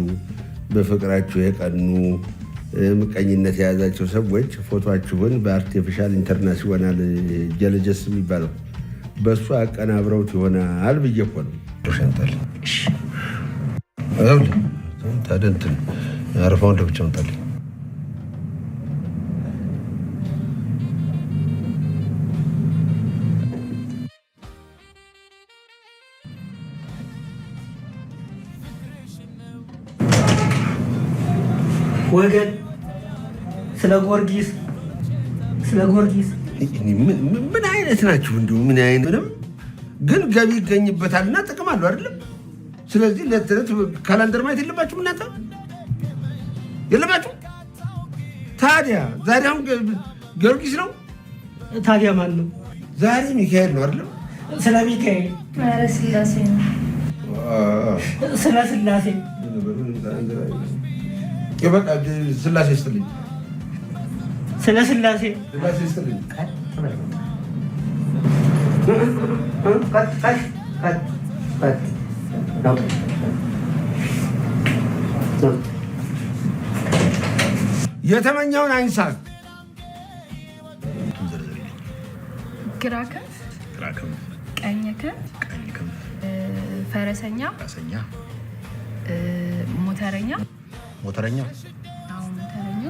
በፍቅራችሁ የቀኑ ምቀኝነት የያዛቸው ሰዎች ፎቶአችሁን በአርቲፊሻል ኢንተርናሽናል ጀለጀስ የሚባለው በእሱ አቀናብረውት ይሆናል ብዬ እኮ ነው። ሸንጠል። ይኸውልህ፣ ታዲያ እንትን አረፋውን ለብቻ አምጣልኝ። ወገን ስለ ጊዮርጊስ፣ ስለ ጊዮርጊስ እኔ ምን አይነት ናችሁ? እንደው ምን አይነት ምንም ግን ገቢ ይገኝበታልና ጥቅም አለው አይደለም? ስለዚህ ዕለት ዕለት ካላንደር ማየት የለባችሁም እናንተ? የለባችሁም? ታዲያ ዛሬ አሁን ጊዮርጊስ ነው? ታዲያ ማን ነው? ዛሬ ሚካኤል ነው አይደለም? ስለ ሚካኤል። ኧረ ስላሴ ነው። ስለ ስላሴ። በቃ ስላሴ ይስጥልኝ። ስለ ስላሴ። ስላሴ ይስጥልኝ። ቀጥ ቀጥ ቀጥ። የተመኘውን አይንሳ። ግራ ክንፍ፣ ግራ ክንፍ፣ ቀኝ ክንፍ፣ ቀኝ ክንፍ፣ ፈረሰኛ፣ ፈረሰኛ፣ ሞተረኛ፣ ሞተረኛ፣ አዎ ሞተረኛ፣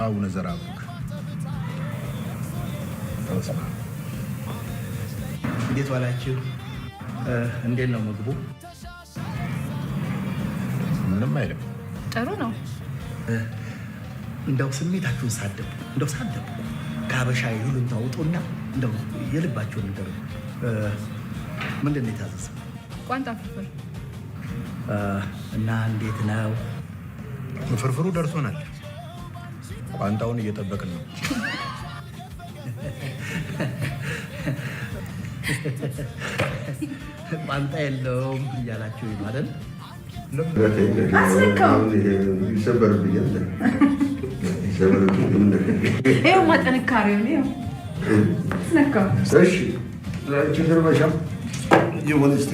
አቡነ ዘርአብሩክ። በስመ አብ። እንዴት ዋላችሁ? እንዴት ነው ምግቡ? ምንም አይልም። ጥሩ ነው። እንደው ስሜታችሁን ሳትደብቁ፣ እንደው ሳትደብቁ፣ ከሀበሻ ይሉኝታ ውጡና እንደው የልባችሁን ንገሩ። ምንድን ነው የታዘዘው? ቋንጣ ፍርፍር። እና እንዴት ነው? ፍርፍሩ ደርሶናል። ቋንጣውን እየጠበቅን ነው። ቋንጣ የለውም እያላችሁ ነው አይደል? አስነካው። ይሰበርብኛል። ይሰበርብኛል። ይኸውማ ጥንካሬውን ይኸው አስነካው። እሺ፣ ችግር መሻም ይሁን። እስኪ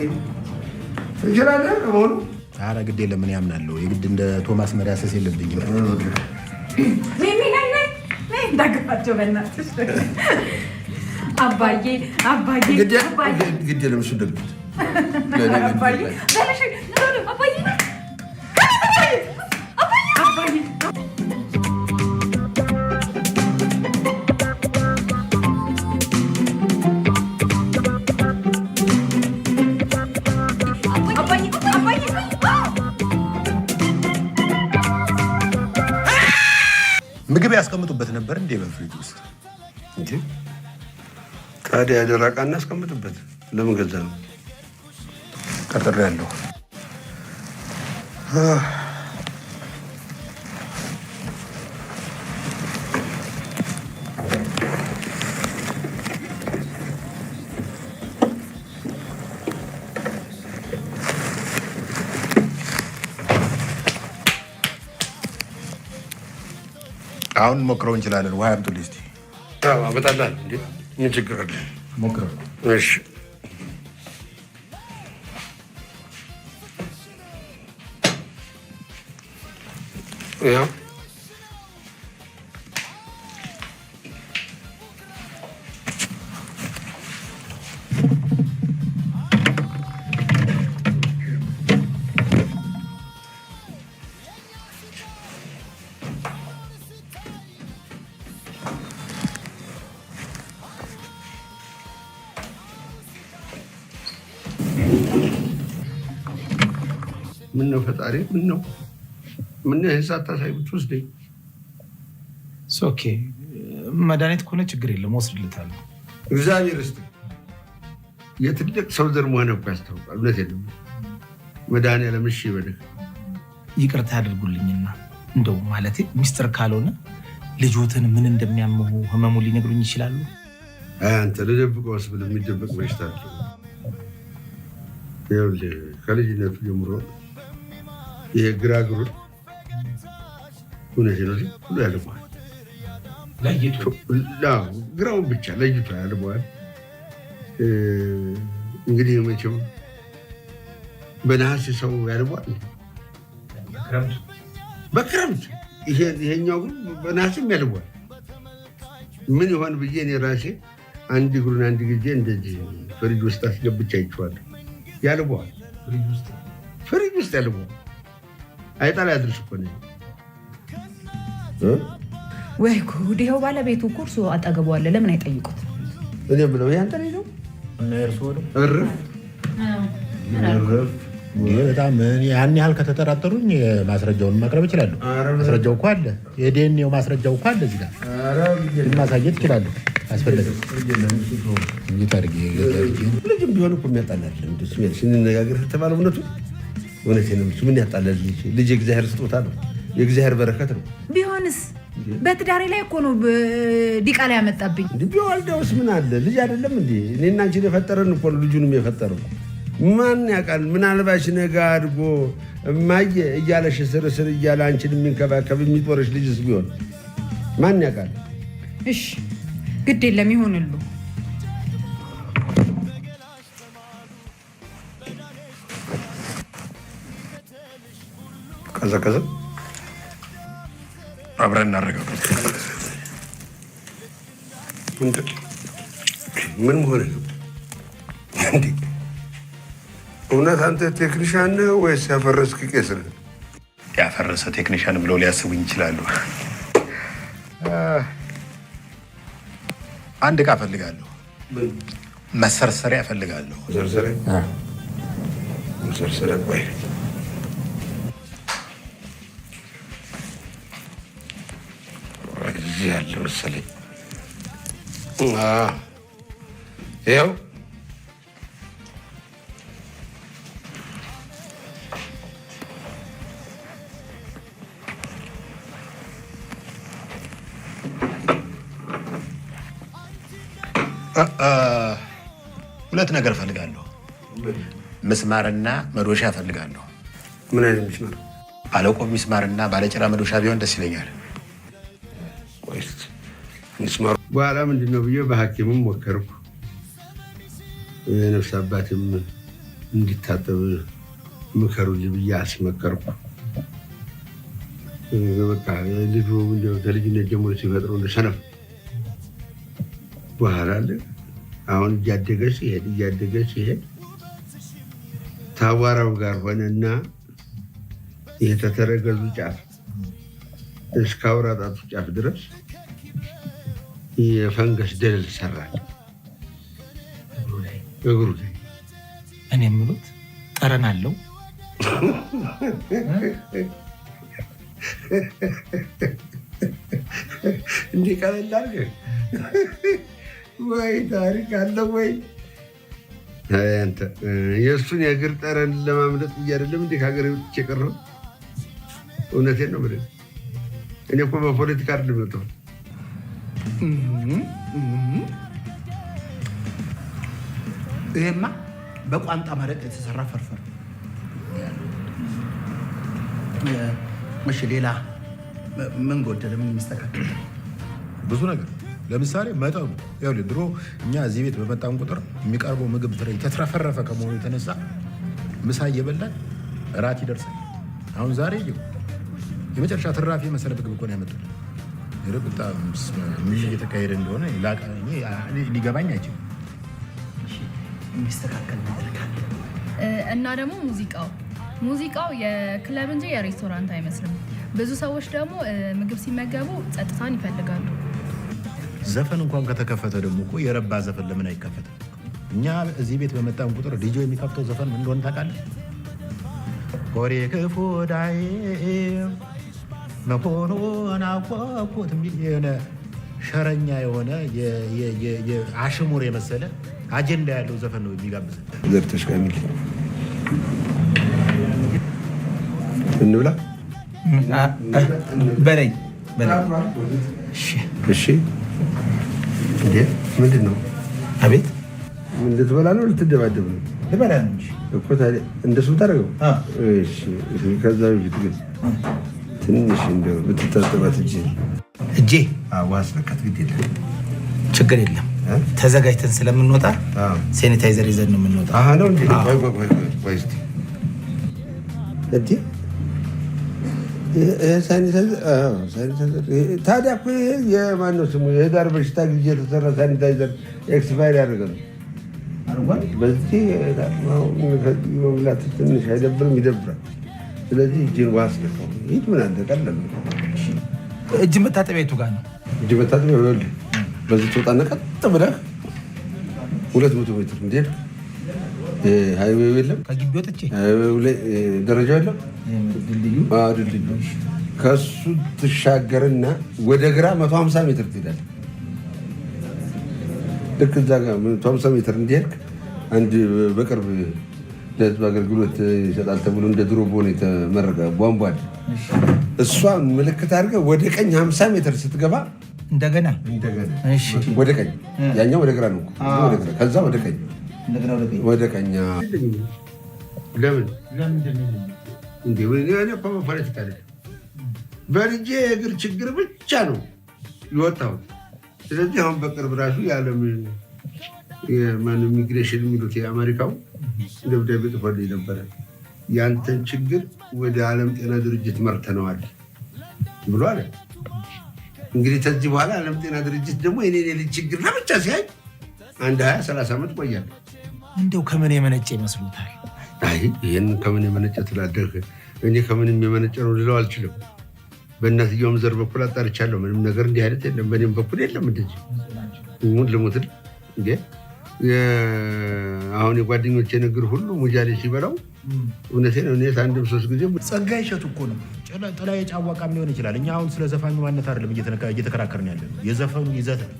ትችላለህ ለመሆኑ? ኧረ ግድ የለም፣ እኔ አምናለሁ። የግድ እንደ ቶማስ መዳሰስ የለብኝም። ሚሚ ነይ ነይ ነይ፣ እንዳገፋቸው በእናትሽ። አባዬ አባዬ አባዬ። ግድ የለም፣ እሱ ደግፉት። አባዬ በለሽ ቶሎ አባዬ አባዬ። አባዬ አባዬ። ምግብ ያስቀምጡበት ነበር እንዴ በፍሪጅ ውስጥ? እንዴ ታዲያ ያደራ ዕቃ እናስቀምጥበት። ለምን ገዛ ነው? ጠርጥሬያለሁ። አሁን ሞክረው እንችላለን። ውሃ ያምጡልኝ እስኪ። አመጣልሃለሁ። እንዴ ምን ችግር አለ? ሞክረው። እሺ። ያው። ምን ነው ፈጣሪ፣ ምን ነው ምን ነው ይህን ሳታሳይ ብትወስደኝ? Okay፣ መድኃኒት ከሆነ ችግር የለም፣ ወስድልታለሁ። እግዚአብሔር ይስጥህ። የትልቅ ሰው ዘር መሆንህ እኮ ያስታውቃል። እውነቴን ነው። መድኃኒዓለም እሺ ይበልህ። ይቅርታ ያድርጉልኝና እንደው ማለቴ ሚስጥር ካልሆነ ልጆትን ምን እንደሚያመው ህመሙ ሊነግሩኝ ይችላሉ? አይ አንተ፣ ልደብቀውስ ብለህ የሚደበቅ በሽታ አለ? ይኸውልህ፣ ከልጅነቱ ጀምሮ ይሄ ግራ እግሩን፣ እውነቴን ነው፣ ዝም ብሎ ያልበዋል። ለይቶ? አዎ፣ ግራውን ብቻ ለይቶ ያልበዋል። እንግዲህ መቼም በነሐሴ ሰው ያልበዋል። በክረምት። ይሄኛው ግን በነሐሴም ያልበዋል። ምን ይሆን ብዬ እኔ ራሴ አንድ እግሩን አንድ ጊዜ እንደዚህ ፍሪጅ ውስጥ አስገብቼ አይቼዋለሁ። ያልበዋል፣ ፍሪጅ ውስጥ ያልበዋል። አይጣል ያድርስ እኮ ነው። ወይ ጉድ! ይኸው ባለቤቱ እኮ እርሱ አጠገቡ አለ። ለምን አይጠይቁት? እኔ ብለው ያንተ ልጅ ነው። እና የእርስዎ ነው? እርፍ እርፍ። ይሄ በጣም እኔ ያን ያህል ከተጠራጠሩኝ ማስረጃውን ማቅረብ እችላለሁ። ማስረጃው እኮ አለ። የዲኤንኤው ማስረጃው እኮ አለ እዚህ ጋር ማሳየት እችላለሁ። አስፈለገ እንዴት አድርጌ? ልጅም ቢሆን እኮ የሚያጣላ አይደለም። እንደሱ ስንነጋገር ከተባለ እውነቱን እውነቴን ነው። ምን ያጣላል? ልጅ ልጅ የእግዚአብሔር ስጦታ ነው። የእግዚአብሔር በረከት ነው። ቢሆንስ በትዳሬ ላይ እኮ ነው ዲቃላ ያመጣብኝ። እንዴ ቢወልደውስ ምን አለ? ልጅ አይደለም እንዴ? እኔና አንቺን የፈጠረን እኮ ነው ልጁንም የፈጠረው። ማን ያውቃል? ምናልባች ነገ አድጎ እማዬ እያለሽ ስር ስር እያለ አንቺን የሚንከባከብ የሚጦርሽ ልጅስ ቢሆን ማን ያውቃል? እሺ ግድ የለም ይሁንሉ። ቀዘቀዘ። አብረን እናረጋግጥ። ምን መሆን ነው እንዴ? እውነት አንተ ቴክኒሻን ነህ ወይስ ያፈረስክ ቄስ ነህ? ያፈረሰ ቴክኒሻን ብለው ሊያስቡኝ ይችላሉ። አንድ ዕቃ እፈልጋለሁ። መሰርሰሪያ እፈልጋለሁ። መሰርሰሪያ? መሰርሰሪያ፣ ቆይ፣ እዚህ ያለ መሰለኝ። ይኸው። ሁለት ነገር እፈልጋለሁ። ምስማርና መዶሻ እፈልጋለሁ። ምን አይነት ምስማር? ባለቆብ ሚስማርና ባለጭራ መዶሻ ቢሆን ደስ ይለኛል። ቆይ እስኪ ምስማሩ በኋላ ምንድን ነው ብዬ በሐኪምም ሞከርኩ። የነፍስ አባትም እንዲታጠብ ምከሩልኝ ብዬ አስመከርኩ። በቃ ልጁ እንደው ከልጅነት ጀምሮ ሲፈጥረው እንደ ሰነፍ በኋላ አለ አሁን እያደገ ሲሄድ እያደገ ሲሄድ ታቧራው ጋር ሆነና የተተረገዙ ጫፍ እስከ አውራ ጣቱ ጫፍ ድረስ የፈንገስ ደለል ሰራል እግሩ ላይ። እኔ የምሉት ጠረን አለው? እንዲህ ቀለል አድርገህ ወይ ታሪክ አለው ወይ አንተ የእሱን የእግር ጠረን ለማምለጥ እያደለም እንዴ ከሀገር ወጥቼ የቀረሁት? እውነቴን ነው የምልህ። እኔ እኮ በፖለቲካ አይደለም የወጣሁት። ይሄማ በቋንጣ መረቅ የተሰራ ፍርፍር። እሺ፣ ሌላ ምን ጎደለ? ምን የሚስተካከል? ብዙ ነገር፣ ለምሳሌ መጠኑ። ይኸውልህ ድሮ እኛ እዚህ ቤት በመጣን ቁጥር የሚቀርበው ምግብ ትሬ የተትረፈረፈ ከመሆኑ የተነሳ ምሳ እየበላን እራት ይደርሳል። አሁን ዛሬ ይኸው የመጨረሻ ትራፊ የመሰለ ምግብ እኮ ነው ያመጡልን። ኧረ በጣም ምን እየተካሄደ እንደሆነ እኔ ሊገባኝ አይችልም። የሚስተካከል ነገር ካለ? እና ደግሞ ሙዚቃው የክለብ እንጂ የሬስቶራንት አይመስልም። ብዙ ሰዎች ደግሞ ምግብ ሲመገቡ ጸጥታን ይፈልጋሉ። ዘፈን እንኳን ከተከፈተ ደግሞ እኮ የረባ ዘፈን ለምን አይከፈትም? እኛ እዚህ ቤት በመጣን ቁጥር ዲጄ የሚከፍተው ዘፈን ምን እንደሆነ ታውቃለህ? ሆሬ ክፉ ዳዬ መሆኑን አወቅኩት የሚል የሆነ ሸረኛ የሆነ አሽሙር የመሰለ አጀንዳ ያለው ዘፈን ነው የሚጋብዘን። ዘር ተሽካሚል እንብላ። በለኝ በለኝ። እሺ፣ እንዴ ምንድን ነው? አቤት። ልትበላ ነው ልትደባደብ ነው? ልበላ ነው እንጂ። እኮ ታዲያ እንደሱ ታደርገው። እሺ፣ ከዛ በፊት ግን ትንሽ እንደው ብትታጠባት እጅ እጄ ውሃ አስነካት። ግድ የለም። ችግር የለም። ተዘጋጅተን ስለምንወጣ ሴኒታይዘር ይዘን ነው የምንወጣ። አሃ፣ ነው እንዴ? ቆይ ቆይ ቆይ ቆይ እስኪ፣ እንዴ ይሄ ሳኒታይዘር፣ አዎ ሳኒታይዘር። ይሄ ታዲያ እኮ ይሄ የማን ነው ስሙ የህዳር በሽታ ጊዜ የተሰራ sanitizer expire ያደረገ ነው። በዚህ መብላት ትንሽ አይደብርም? ይደብራል። ስለዚህ እጅን ውሃ አስነካው። ይህ ምን አለ፣ ቀላል ነው። እጅ መታጠቢያ የቱ ጋር ነው? እጅ መታጠቢያ ይኸውልህ፣ በዚህ ትወጣና ቀጥ ብለህ 200 ሜትር እንዴት highway ው የለም? ከግቢ ወጥቼ highway ው ላይ ደረጃው የለም? ድልድዩ። አዎ፣ ድልድዩ። ከሱ ትሻገርና ወደ ግራ 150 ሜትር ትሄዳለህ። ልክ እዛ ጋር 150 ሜትር እንዲሄድክ አንድ በቅርብ ለህዝብ አገልግሎት ይሰጣል ተብሎ እንደ ድሮ በሆነ የተመረቀ ቧንቧ አለ። እሷን ምልክት አድርገህ ወደ ቀኝ 50 ሜትር ስትገባ እንደገና እንደገና ወደ ቀኝ፣ ያኛው ወደ ግራ ነው እኮ፣ ወደ ግራ፣ ከዛ ወደ ቀኝ። እንደገና ወደ ቀኝ። ወደ ቀኝ። ለምን እንዴ? እኔ እኮ በፖለቲካ አይደለም፣ በልጄ የእግር ችግር ብቻ ነው የወጣሁት። ስለዚህ አሁን በቅርብ ራሱ የዓለም የማን ኢሚግሬሽን የሚሉት የአሜሪካው ደብዳቤ ጽፎልኝ ነበረ። ያንተን ችግር ወደ ዓለም ጤና ድርጅት መርተነዋል ብሎ አለ። እንግዲህ ከዚህ በኋላ ዓለም ጤና ድርጅት ደግሞ የኔን የልጅ ችግር ለብቻ ሲያይ አንድ 20-30 ዓመት ቆያለሁ። እንደው ከምን የመነጨ ይመስሉታል? አይ ይህን ከምን የመነጨ ትላለህ? እኔ ከምንም የመነጨ ነው ልለው አልችልም። በእናትየውም ዘር በኩል አጣርቻለሁ። ምንም ነገር እንዲህ አይነት የለም። በእኔም በኩል የለም። እንደዚህ ሙት ልሙትል እንዴ። አሁን የጓደኞቼ እግር ሁሉ ሙጃሌ ሲበላው እውነቴን ነው። እኔ አንድም ሶስት ጊዜ ጸጋዬ እሸቱ እኮ ነው። ጥላ የጫዋቃም ሊሆን ይችላል። እኛ አሁን ስለ ዘፋኙ ማንነት አይደለም እየተከራከርን ያለ ነው። የዘፈኑ ይዘት ነው።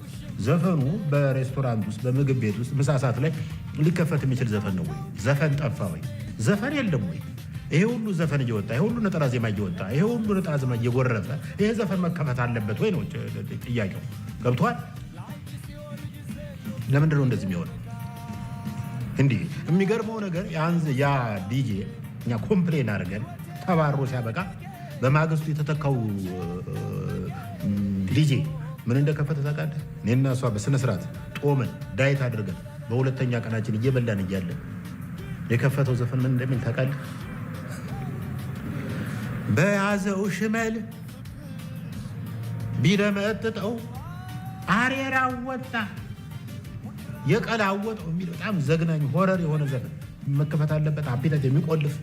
ዘፈኑ በሬስቶራንት ውስጥ በምግብ ቤት ውስጥ ምሳ ሰዓት ላይ ሊከፈት የሚችል ዘፈን ነው ወይ? ዘፈን ጠፋ ወይ? ዘፈን የለም ወይ? ይሄ ሁሉ ዘፈን እየወጣ፣ ይሄ ሁሉ ነጠላ ዜማ እየወጣ፣ ይሄ ሁሉ ነጠላ ዜማ እየጎረፈ ይሄ ዘፈን መከፈት አለበት ወይ ነው ጥያቄው። ገብቶሃል? ለምንድን ነው እንደዚህ የሚሆነው? እንዲህ የሚገርመው ነገር ያ ዲጄ እኛ complain አድርገን ተባሮ ሲያበቃ በማግስቱ የተተካው ዲጄ ምን እንደከፈተ ታውቃለህ? እኔና እሷ በስነ ስርዓት ጦመን diet አድርገን በሁለተኛ ቀናችን እየበላን እያለን የከፈተው ዘፈን ምን እንደሚል ታውቃለህ? በያዘው ሽመል ቢለመጥጠው አሬራው ወጣ የቀላወጠው የሚል በጣም ዘግናኝ horror የሆነ ዘፈን መከፈት አለበት። Appetite የሚቆልፍ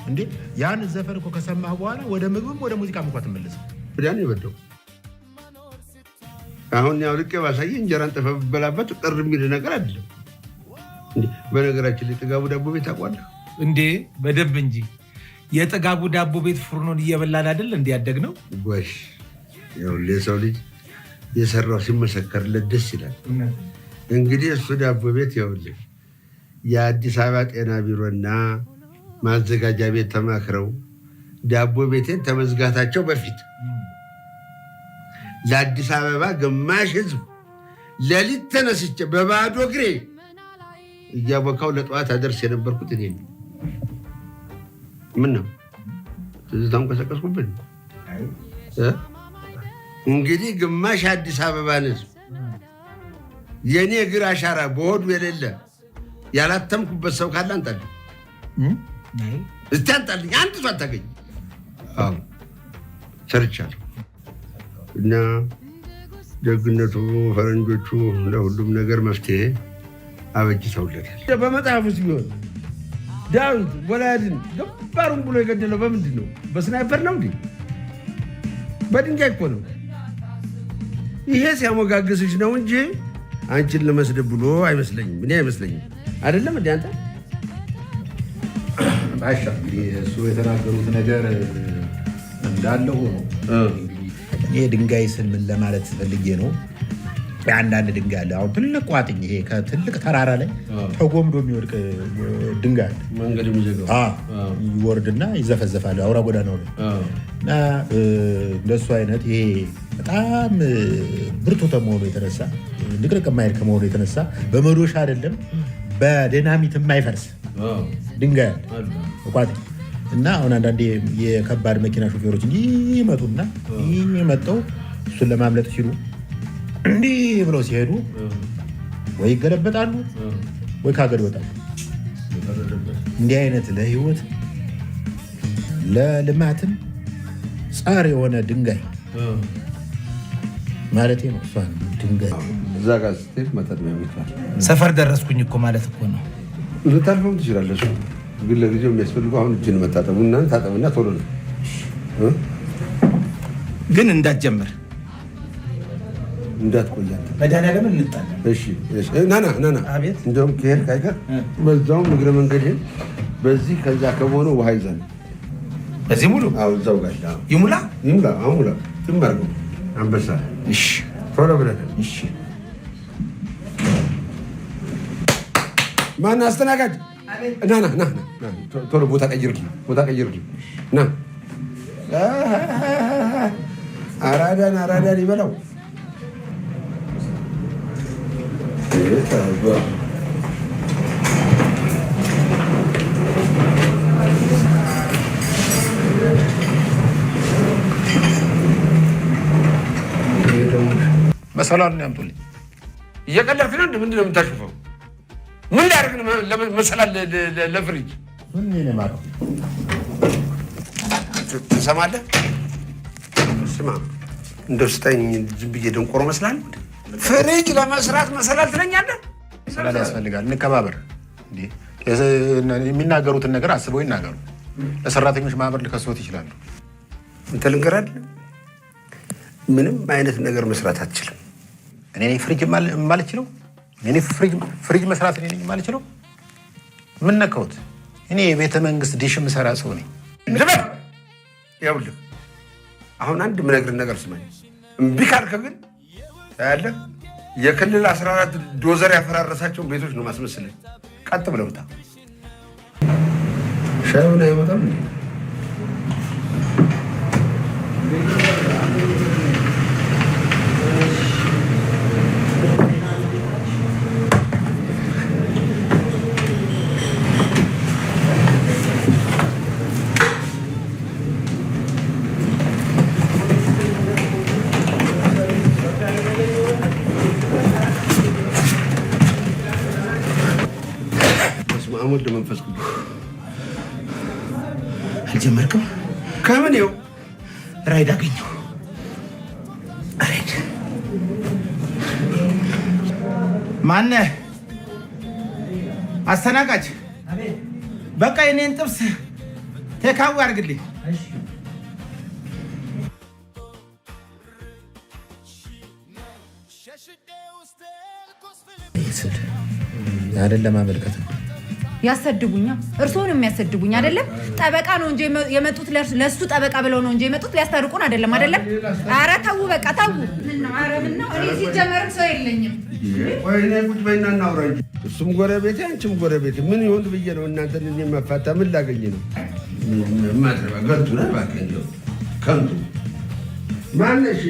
እንዴ! ያን ዘፈን እኮ ከሰማህ በኋላ ወደ ምግብም ወደ ሙዚቃም እንኳ ትመለስ። ወዲያ ነው የበላው። አሁን ያው ልቄ ባሳየ እንጀራን ጥፈህ ብበላበት ቅር የሚል ነገር አይደለም። እንዴ በነገራችን ላይ ጥጋቡ ዳቦ ቤት ታውቀዋለህ? እንዴ በደንብ እንጂ። የጥጋቡ ዳቦ ቤት ፉርኖን እየበላን አይደል እንዴ ያደግነው? ጎሽ፣ ይኸውልህ የሰው ልጅ የሰራው ሲመሰከርለት ደስ ይላል። እንግዲህ እሱ ዳቦ ቤት ይኸውልህ የአዲስ አበባ ጤና ቢሮና ማዘጋጃ ቤት ተማክረው ዳቦ ቤቴን ተመዝጋታቸው በፊት ለአዲስ አበባ ግማሽ ህዝብ ሌሊት ተነስቼ በባዶ እግሬ እያቦካው ለጠዋት አደርስ የነበርኩት እኔ ነኝ። ምን ነው ትዝታውን ቀሰቀስኩብን? እንግዲህ ግማሽ አዲስ አበባን ህዝብ የእኔ እግር አሻራ በሆዱ የሌለ ያላተምኩበት ሰው ካለ አንጣልኝ፣ እስቲ አንጣልኝ። አንድ ሰው አታገኝም። አዎ ሰርቻለሁ። እና ደግነቱ ፈረንጆቹ ለሁሉም ነገር መፍትሄ አበጅተውለታል። በመጽሐፍ ውስጥ ቢሆን ዳዊት ጎልያድን ግንባሩን ብሎ የገደለው በምንድን ነው? በ sniper ነው እንዴ? በድንጋይ እኮ ነው። ይሄ ሲያሞጋግስሽ ነው እንጂ አንቺን ለመስደብ ብሎ አይመስለኝም። እኔ አይመስለኝም። አይደለም እንዴ አንተ? ባሻ እንግዲህ እሱ የተናገሩት ነገር እንዳለ ሆኖ እኔ ድንጋይ ስል ምን ለማለት ፈልጌ ነው? አንዳንድ ድንጋይ አለ። አሁን ትልቅ ቋጥኝ ይሄ ከትልቅ ተራራ ላይ ተጎምዶ የሚወድቅ ድንጋይ አለ። መንገድ የሚዘጋው ይወርድና ይዘፈዘፋል አውራ ጎዳናው ላይ። እና እንደሱ አይነት ይሄ በጣም ብርቱ ከመሆኑ የተነሳ፣ ንቅንቅ የማይል ከመሆኑ የተነሳ በመዶሻ አይደለም በዲናሚት የማይፈርስ ድንጋይ አለ ቋጥኝ። እና አሁን አንዳንዴ የከባድ መኪና ሾፌሮች እንዲህ ይመጡና እንዲህ መጥተው እሱን ለማምለጥ ሲሉ እንዲህ ብለው ሲሄዱ ወይ ይገለበጣሉ ወይ ከሀገር ይወጣሉ። እንዲህ አይነት ለህይወት ለልማትም ጸር የሆነ ድንጋይ ማለት ነው። እሷን ድንጋይ እዛ ጋር ስትሄድ መታጠቢያ ቤት አለ። ሰፈር ደረስኩኝ እኮ ማለት እኮ ነው። ልታልፈውም ትችላለህ። እሱ ግን ለጊዜው የሚያስፈልገው አሁን እጅን መታጠቡና ታጠብና ቶሎ ነው። ግን እንዳትጀምር እንዳትቆይ አንተ። መድኃኒዓለምን እንጣለን። እሺ እሺ። ና ና ና ና። አቤት። እንደውም ከሄድክ አይቀር በዛውም እግረ መንገድህን በዚህ ከዛ ከሆነ ውሃ ይዘን በዚህ ሙሉ። አዎ እዛው ጋር አዎ። ይሙላ ይሙላ። አሁን ሙላ። ዝም አድርገው አንበሳ። እሺ ቶሎ ብለህ። እሺ። ማነው አስተናጋጅ? ና ና ና ና፣ ቶሎ ቦታ ቀይርልኝ፣ ቦታ ቀይርልኝ። ና አራዳን አራዳን ይበላው። መሰላሉን ያምጡልኝ። እየቀለድክ ነው? ምንድን ነው የምታሾፈው? ምን ሊያደርግ ነው መሰላል ለፍሪጅ? ምን ነው የማውቀው? ትሰማለህ? ስማ፣ እንደው ስጠኝ። ዝም ብዬ ደንቆሮ መስልሃል? ፍሪጅ ለመስራት መሰላል ትለኛለህ? መሰላል ያስፈልጋል። እንከባበር። እንዴ፣ የሚናገሩትን ነገር አስበው ይናገሩ። ለሰራተኞች ማህበር ሊከስዎት ይችላሉ። አንተ ልንገርህ አይደል? ምንም አይነት ነገር መስራት አትችልም። እኔ ነኝ ፍሪጅ የማልችለው? እኔ ፍሪጅ መስራት እኔ ነኝ የማልችለው? ምን ነካሁት? እኔ የቤተ መንግስት ዲሽ የምሰራ ሰው ነኝ። ዝም በል። ይኸውልህ አሁን አንድ የምነግርህ ነገር ስማኝ። እምቢ ካልክ ግን ታያለህ፣ የክልል 14 ዶዘር ያፈራረሳቸውን ቤቶች ነው ማስመስለኝ። ቀጥ ብለው ውጣ። ሻዩን አይመጣም እንዴ? በስመ አብ ወወልድ ወመንፈስ ቅዱስ። አልጀመርክም? ከምን ይኸው ራይድ አገኘሁ። ራይድ ማነህ? አስተናጋጅ። በቃ የኔን ጥብስ takeaway አድርግልኝ። ያንን ለማመልከት ነው። ያሰድቡኛ። እርስዎን የሚያሰድቡኝ አይደለም። ጠበቃ ነው እንጂ የመጡት ለእሱ ጠበቃ ብለው ነው እንጂ የመጡት ሊያስታርቁን አይደለም። አይደለም። ኧረ ተው በቃ ተው። ምነው? ኧረ ምነው? እኔ ሲጀመርም ሰው የለኝም። ቆይ እኔ ቁጭ በይና እናውራ እንጂ። እሱም ጎረቤቴ አንቺም ጎረቤቴ ምን ይሆን ብዬ ነው እናንተን እኔ መፋታ ምን ላገኝ ነው? ማትረባ ገንቱ ነህ እባክህ፣ እንደው ከንቱ ማነሽ?